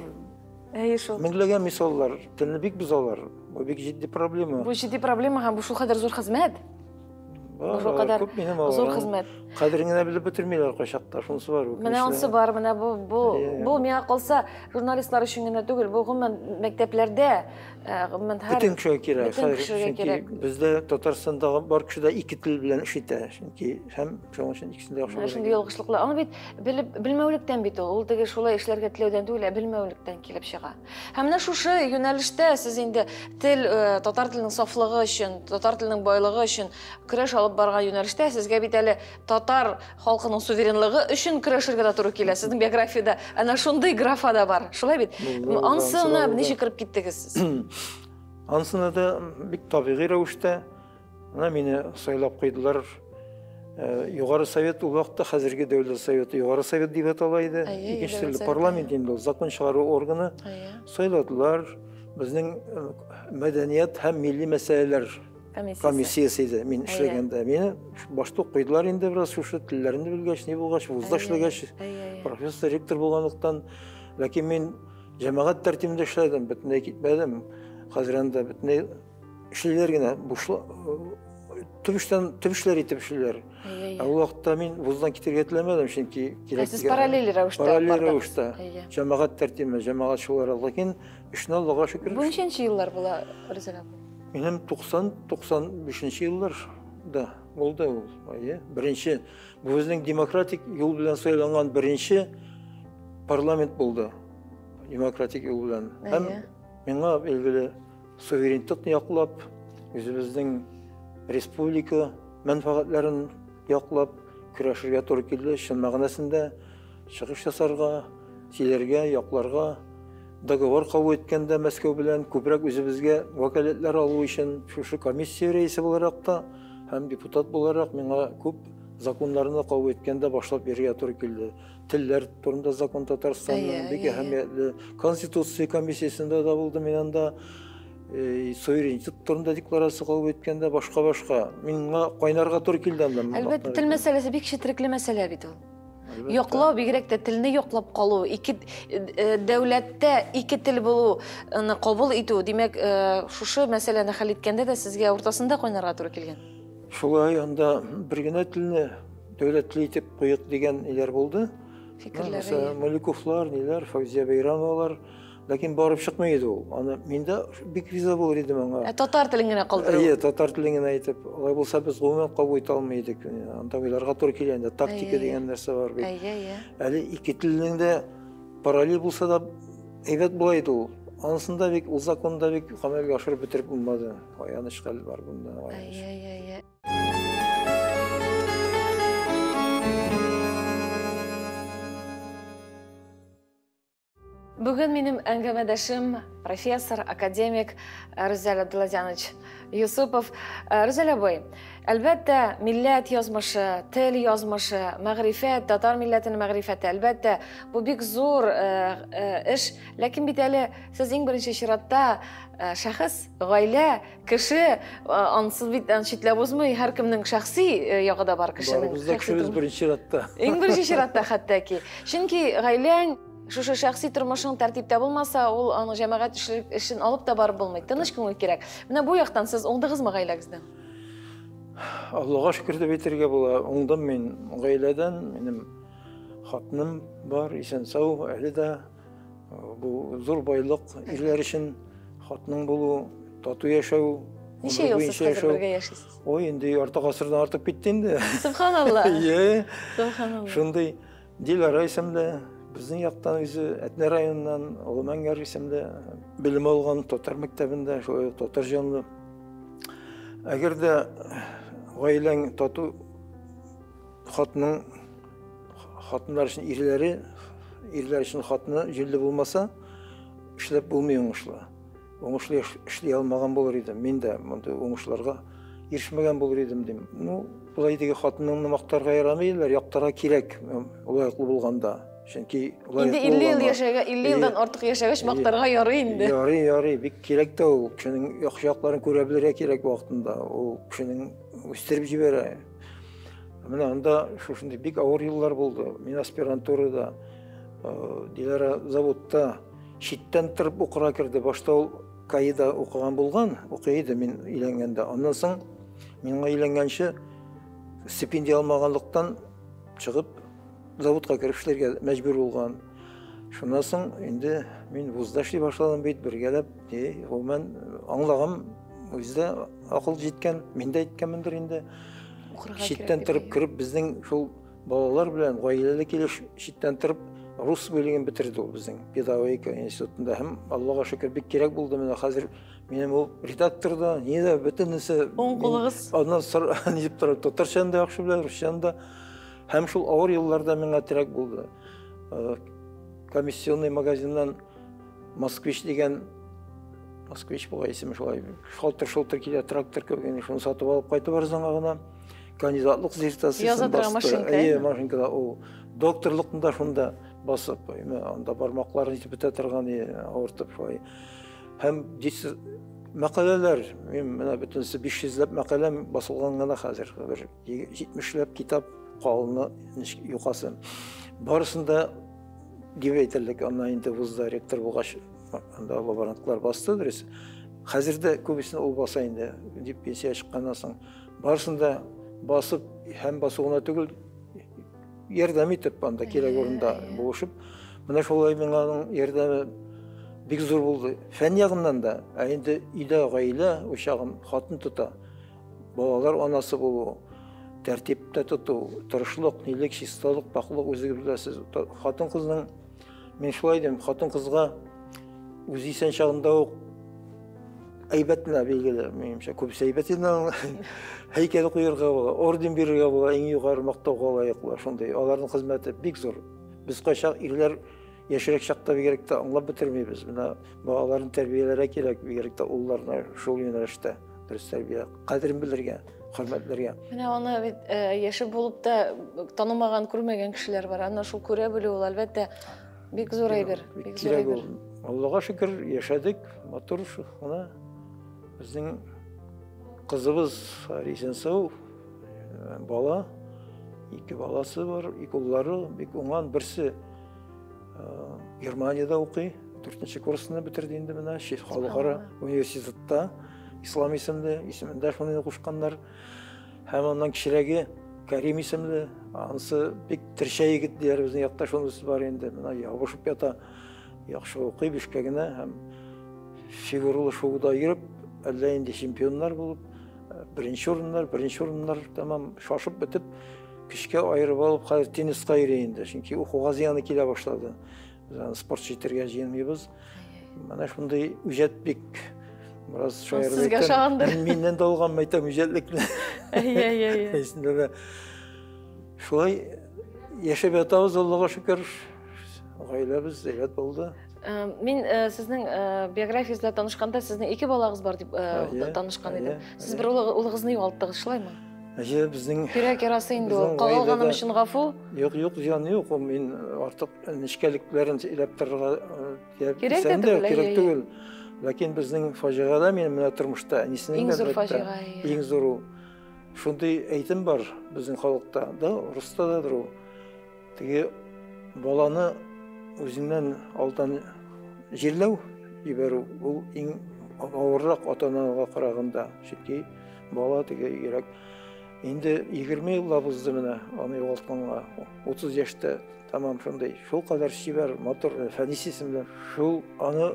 Әйе шул. Меңләгән мисаллар, телне бик бозалар. Бу бик җитди проблема. Бу җитди проблема һәм бу шулкадәр зур хезмәт. Бу шулкадәр зур хезмәт. Кадерен генә белеп бетермиләр кайчакта, шунысы бар. Менә ансы бар, менә бу миңа калса, журналистлар өчен генә түгел, бу гомумән мәктәпләрдә, гомумән һәр бөтен кешегә кирәк. Бөтен кешегә кирәк. Бездә Татарстанда бар кеше дә ике тел белән эш итә, чөнки һәм шуның өчен икесен дә яхшы белә. Шундый ялгышлыклар. Аны бит белеп белмәүлектән бит ул. Ул теге шулай эшләргә теләүдән түгел, ә белмәүлектән килеп чыга. Һәм менә шушы юнәлештә сез инде тел, татар теленең сафлыгы өчен, татар теленең байлыгы өчен көрәш алып алып барган юнәлештә сезгә бит әле татар халкының суверенлыгы өчен көрәшергә дә туры килә. Сезнең биографиядә әнә шундый графа да бар. Шулай бит? Ансына ничек кереп киттегез сез? Ансына да бик табигый рәвештә менә мине сайлап куйдылар. Югары Совет ул вакытта хәзерге Дәүләт Советы Югары Совет дип атала иде. Икенче төрле парламент инде ул, закон чыгару органы. Сайладылар. Безнең мәдәният һәм милли мәсьәләләр комиссиясе иде мин эшләгәндә. Мине башта ук куйдылар инде бераз шушы телләрне белгәч, ни булгач, вузда эшләгәч, профессор, ректор булганлыктан. Ләкин мин җәмәгать тәртибендә эшләдем, бөтенләй китмәдем. Хәзер анда бөтенләй эшлиләр генә, бушлы төп эшләр итеп эшлиләр. Ә ул вакытта мин вуздан китергә теләмәдем, чөнки кирәк. Сез параллель рәвештә. Параллель рәвештә. Җәмәгать тәртибе, җәмәгать шулар. Ләкин эшне Аллага шөкер. Бу ничәнче еллар була, Рүзәл абый? Минем 90-95 еллар да булды ул. Әйе, беренче бу безнең демократик юл белән сайланган беренче парламент булды. Демократик юл белән. Һәм миңа билгеле суверенитетны яклап, үзебезнең республика мәнфәгатьләрен яклап көрәшергә туры килде. Чын мәгънәсендә чыгыш ясарга, сөйләргә, якларга, договор кабул иткәндә Мәскәү белән күбрәк үзебезгә вәкаләтләр алу өчен шушы комиссия рәисе буларак та һәм депутат буларак миңа күп законнарны кабул иткәндә башлап йөрергә туры килде. Телләр турында закон Татарстанның бик әһәмиятле. Конституция комиссиясендә дә булдым мин анда. Суверенитет турында декларация кабул иткәндә башка-башка. Миңа кайнарга туры килде анда. Әлбәттә, тел мәсьәләсе бик четерекле мәсьәлә бит ул. Яклау, бигрәк тә телне яклап калу, ике дәүләттә ике тел булуны кабул итү, димәк, шушы мәсьәләне хәл иткәндә дә сезгә уртасында кайнарга туры килгән. Шулай, анда бер генә телне дәүләт теле итеп куйык дигән ниләр булды. Фикерләр. Мәсәлән, Маликовлар, ниләр, Фәүзия Бәйрамовалар. Ләкин барып чыкмый иде ул. Аны мин дә бик риза булыр идем аңа. Ә татар телен генә калдыру. Әйе, татар телен генә әйтеп, алай булса без гомумән кабул итә алмый идек. Анда уйларга туры килә инде, тактика дигән нәрсә бар бит. Әйе, әйе. Әле ике телнең дә параллель булса да әйбәт була иде ул. Анысын да бик, ул законны да бик гамәлгә ашырып бетереп булмады. Аяныч хәл бар бунда, аяныч. Әйе, әйе, әйе. Бүген минем әңгәмәдәшем профессор, академик Рүзәл Абдуллазянович Юсупов. Рүзәл абый, әлбәттә, милләт язмышы, тел язмышы, мәгърифәт, татар милләтенең мәгърифәте, әлбәттә, бу бик зур эш. Ләкин бит әле сез иң беренче чиратта шәхес, гаилә, кеше, ансыз бит читләп узмый, һәркемнең шәхси ягы да бар кешенең. Барыбыз да кешебез беренче чиратта. Иң беренче чиратта хәтта ки. Чөнки гаиләң шушы шәхси тормышың тәртиптә булмаса, ул аның җәмәгать эшен алып та барып булмый. Тыныч күңел кирәк. Менә бу яктан сез уңдыгызмы гаиләгездән? Аллага шөкер дип әйтергә була. Уңдым мин гаиләдән. Минем хатыным бар, исән-сау, әле дә. Бу зур байлык ирләр өчен хатының булу, тату яшәү. Ничә ел сез хәзер бергә яшисез? Ой, инде ярты гасырдан артып китте инде. Субханалла. Ие. Субханалла. Шундый Дилара исемле, безнең яктан үзе Әтнә районыннан, Олы Мәңгәр исемле белем алган татар мәктәбендә, шулай ук татар җанлы. Әгәр дә гаиләң тату, хатының, хатыннар өчен ирләре, ирләр өчен хатыны җилле булмаса, эшләп булмый уңышлы. Уңышлы эшли алмаган булыр идем. Мин дә мондый уңышларга ирешмәгән булыр идем дим. Ну, болай теге хатыныңны мактарга ярамый, яктарга кирәк, лаеклы булганда. Чөнки инде 50 ел яшәгән, 50 елдан артык яшәгәч мактарга ярый инде. Ярый, ярый, бик кирәк тә ул. Кешенең яхшы якларын күрә белергә кирәк вакытында. Ул кешенең үстереп җибәрә. Менә анда шушындый бик авыр еллар булды. Мин аспирантурада, Дилара заводта читтән торып укырга керде. Башта ул КАИда укыган булган, укый иде мин өйләнгәндә. Аннан соң миңа өйләнгәнче стипендия алмаганлыктан чыгып заводка кереп эшләргә мәҗбүр булган. Шуннан соң инде мин вузда эшли башладым бит, бергәләп. Гомумән аңлаган, үзе дә акыл җиткән, мин дә әйткәнмендер инде. Читтән торып кереп безнең шул балалар белән гаиләле килеш читтән торып Рус бүлеген бетерде ул безнең педагогика институтында һәм Аллага шөкер бик кирәк булды менә хәзер минем ул редактор да, ни дә бөтенесе. Уң кулыгыз. Аннан ни дип тора, татарчаны да яхшы белә, русчаны да. Һәм шул авыр елларда миңа терәк булды. Комиссионный магазиннан Москвич дигән Москвич була исеме шулай. Шалтыр-шалтыр килә трактор кебек, шуны сатып алып кайтып арзанга гына. Кандидатлык диссертациясен басты. Әйе, машинкада ул докторлыкны да шунда басып, анда бармакларын итеп бетә торган авыртып шулай. Һәм мәкаләләр, мин менә бөтенесе 500 ләп мәкаләм басылган гына хәзер, бер 70 ләп китап калыны юкасы. Барысын да дип әйтерлек, аннан инде вузда ректор булгач, анда лаборантлар басты, дөрес. Хәзер дә күбесен ул баса инде, дип пенсия чыкканнан соң. Барысын да басып һәм басу гына түгел, ярдәм итеп, анда кирәк урында булышып. Менә шулай миңа аның ярдәме бик зур булды. Фән ягыннан да, ә инде өйдә гаилә учагын хатын тота, балалар анасы булу, тәртиптә тоту, тырышлык, нилек, чисталык, пакьлык үзегез беләсез. Хатын-кызның, мин шулай дим, хатын-кызга үзе исән чагында ук әйбәт менә билгеле, минемчә, күбесе әйбәт инде аның. Һәйкәл куярга була, орден бирергә була, иң югары мактауга лаеклы шундый. Аларның хезмәте бик зур. Без кайчак ирләр яшьрәк чакта бигрәк тә аңлап бетермибез. Менә балаларын тәрбияләргә кирәк, бигрәк тә улларны шул юнәлештә дөрес тәрбия, кадерен белергә, хөрмәтләргә. Менә аны бит яше булып та танымаган, күрмәгән кешеләр бар. Аны шул күрә белү ул, әлбәттә, бик зур әйбер, бик зур әйбер. Аллага шөкер, яшәдек, матур гына. Безнең кызыбыз исән сау, бала, ике баласы бар, ике уллары, бик уңган. Берсе Германиядә укый, 4нче курсны бетерде инде менә, халыкара университетта, Ислам исемле, исемендә шуны кушканнар. Һәм аннан кечерәге Карим исемле, анысы бик терчә егет дияр безнең якта шунысы бар инде, менә ябышып ята, яхшы укый бишкә генә һәм фигуралы шоуда йөреп, әллә инде чемпионнар булып, беренче урыннар тәмам шашып бетеп, көчкә аерып алып, хәзер тенниска йөри инде, чөнки укуга зыяны килә башлады. Без аны спортчы итәргә җыенмыйбыз. Менә шундый үҗәт бик бераз шаярып Сезгә ошагандыр. Миннән дә алган мәйтәм үҗәтлекне. Әйе, әйе, әйе. Исендә дә. Шулай яшәп ятабыз, Аллага шөкер. Гаиләбез әйбәт булды. Мин сезнең биографиясез белән танышканда сезнең ике балагыз бар дип танышкан идем. Сез бер улыгызны югалттыгыз, шулаймы? Әйе, безнең йөрәк ярасы инде ул. Кагылганым өчен гафу. Юк, юк, зыян юк. Мин артык нечкәлекләрен сөйләп торырга кирәк тә түгел, кирәк түгел. Ләкин безнең фаҗигада минем менә тормышта әнисенең иң зур фаҗига. Иң зур ул. Шундый әйтем бар безнең халыкта, да, руста да ул. Теге баланы үзеңнән алдан җирләү җибәрү ул иң авыррак ата-анага караганда, чөнки бала теге йөрәк. Инде 20 еллап узды менә аны югалтканга, 30 яшьтә тәмам шундый, шул кадәр чибәр, матур Фәнис исемле. Шул аны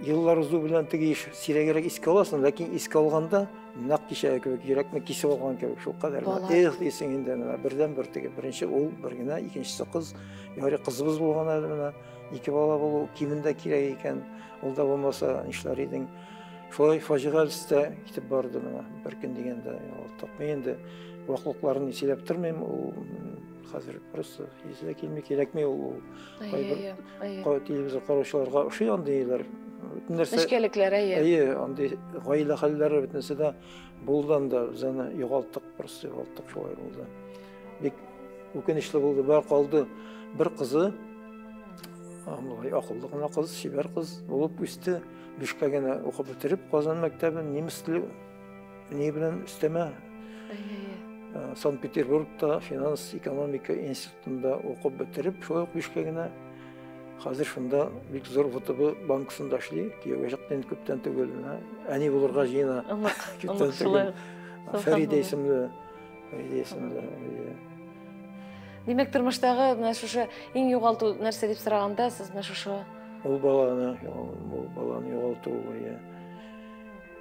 еллар узу белән теге сирәгрәк искә аласың, ләкин искә алганда нәкъ кичәге кебек, йөрәкне кисеп алган кебек, шул кадәр. Эх дисең инде менә бердән-бер теге беренче ул бер генә, икенчесе кыз. Ярый кызыбыз булган әле менә, ике бала булу кимендә кирәк икән. Ул да булмаса нишләр идең? Шулай фаҗига төстә китеп барды менә бер көн дигәндә югалттык. Мин инде ваклыкларын сөйләп тормыйм, ул хәзер просто исе дә килми, кирәкми ул. Кайбер телевизор караучыларга ошый андыйлар. Бөтен нәрсә нечкәлекләр, әйе. Әйе, андый гаилә хәлләре бөтенесе дә булды да, без аны югалттык, просто югалттык, шулай булды. Бик үкенечле булды. Бар калды бер кызы, болай акыллы гына кыз, чибәр кыз булып үсте. Бишкә генә укып бетереп Казан мәктәбен немец теле ни белән өстәмә. Санкт-Петербургта финанс экономика институтында укып бетереп, шулай ук бишкә генә. Хәзер шунда бик зур ВТБ банкысында эшли. Кияүгә чыкты инде күптән түгел. Әни булырга җыена. Күптән түгел. Фәридә исемле. Фәридә исемле. Димәк, тормыштагы менә шушы иң югалту нәрсә дип сораганда, сез менә шушы ул баланы, ул баланы югалту.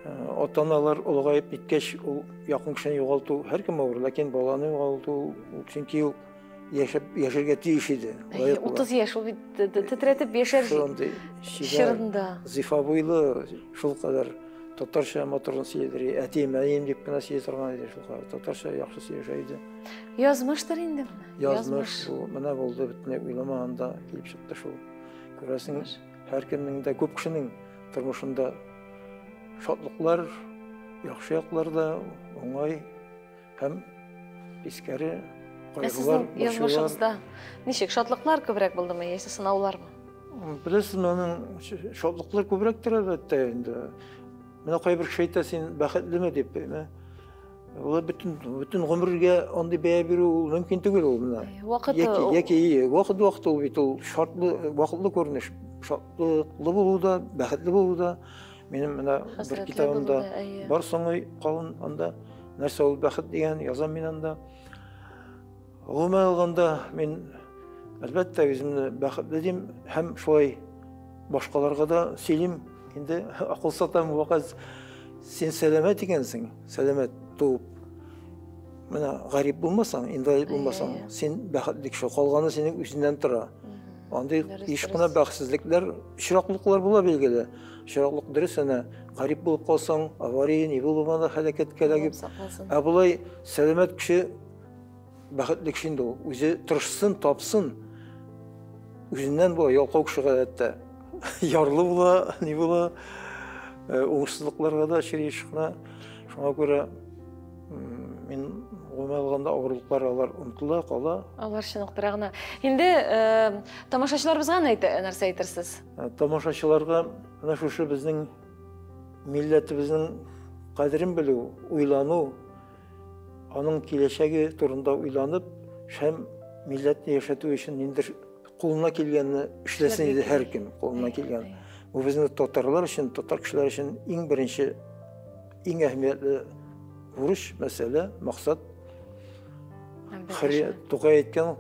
Ата-аналар олыгаеп киткәч, ул якын кешене югалту һәркем авыр, ләкин баланы югалту, чөнки ул яшәп яшәргә тиеш иде. 30 яшь ул бит тетрәтеп яшәр чорында. Зифа буйлы, шулкадәр татарча матур сөйләдер. Әтием, әнием дип кенә сөйли торган иде шулкадәр. Татарча яхшы сөйләшә иде. Язмыштыр инде менә. Язмыш бу менә булды, бөтенләй уйламаганда килеп чыкты шул. Күрәсең, һәркемнең дә, күп кешенең тормышында шатлыклар, яхшы яклар да, уңай һәм тискәре кайгылар, борчулар. Ничек, шатлыклар күбрәк булдымы, яисә сынаулармы? Беләсезме, аның шатлыклар күбрәктер, әлбәттә инде. Менә кайбер кеше әйтә, син бәхетлеме дип, әйме? Ул бөтен гомергә андый бәя бирү ул мөмкин түгел ул менә. Вакыт яки вакыт вакыт ул бит ул шартлы вакытлы күренеш. Шатлыклы булу да, бәхетле булу да. Минем менә бер китабымда бар соңгы калын анда нәрсә ул бәхет дигән язам мин анда. Гомумән алганда мин әлбәттә үземне бәхетле дим һәм шулай башкаларга да сөйлим. Инде акыл сатам, вакыт син сәламәт икәнсең, сәламәт туып. Менә гарип булмасаң, инвалид булмасаң, син бәхетле кеше. Калганы синең үзеңнән тора. Андый еш кына бәхетсезлекләр, очраклыклар була билгеле. Очраклык дөрес әнә, гарип булып калсаң, авария ни булып анда һәлакәткә эләгеп. Ә болай сәламәт кеше бәхетле кеше инде ул. Үзе тырышсын, тапсын. Үзеннән була, ялкау кеше гадәттә. Ярлы була, ни була, уңышсызлыкларга да очрый еш кына. Шуңа күрә мин гомумән алганда авырлыклар алар онытыла, кала. Алар чыныктыра гына. Инде тамашачыларыбызга нәрсә әйтерсез? Тамашачыларга менә шушы безнең милләтебезнең кадерен белү, уйлану, аның киләчәге турында уйланып, һәм милләтне яшәтү өчен ниндидер кулына килгәнне эшләсен иде һәркем, кулына килгән. Бу безнең татарлар өчен, татар кешеләре өчен иң беренче, иң әһәмиятле бурыч, мәсьәлә, максат. Тукай әйткән,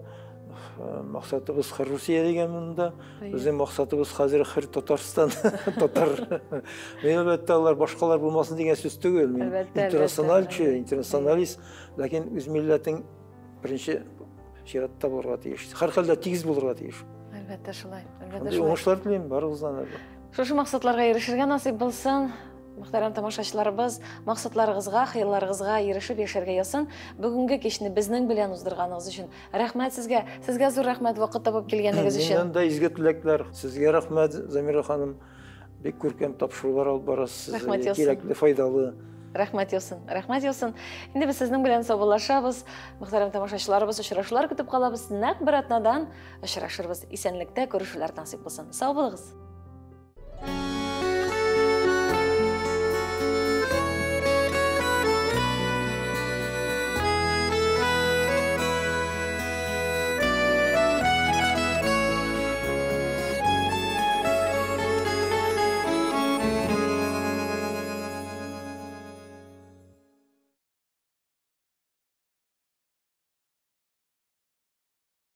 максатыбыз хөр Русия дигән монда. Безнең максатыбыз хәзер хөр Татарстан, татар. Мин әлбәттә алар башкалар булмасын дигән сүз түгел. Мин интернациональ кеше, интернационалист, ләкин үз милләтең беренче чиратта булырга тиеш. Һәрхәлдә тигез булырга тиеш. Әлбәттә шулай. Әлбәттә шулай. Уңышлар телим барыгыздан да. Шушы максатларга ирешергә насыйп булсын. Мөхтәрәм тамашачыларыбыз, максатларыгызга, хыялларыгызга ирешеп яшәргә язсын. Бүгенге кичне безнең белән уздырганыгыз өчен рәхмәт сезгә. Сезгә зур рәхмәт вакыт табып килгәнегез өчен. Миннән дә изге теләкләр. Сезгә рәхмәт, Замира ханым. Бик күркәм тапшырулар алып барасыз. Рәхмәт яусын. Кирәкле, файдалы. Рәхмәт яусын. Рәхмәт яусын. Инде без сезнең белән саубуллашабыз. Мөхтәрәм тамашачыларыбыз, очрашулар көтеп калабыз. Нәкъ бер атнадан очрашырбыз. Исәнлектә күрешүләр насыйп булсын. Сау булыгыз.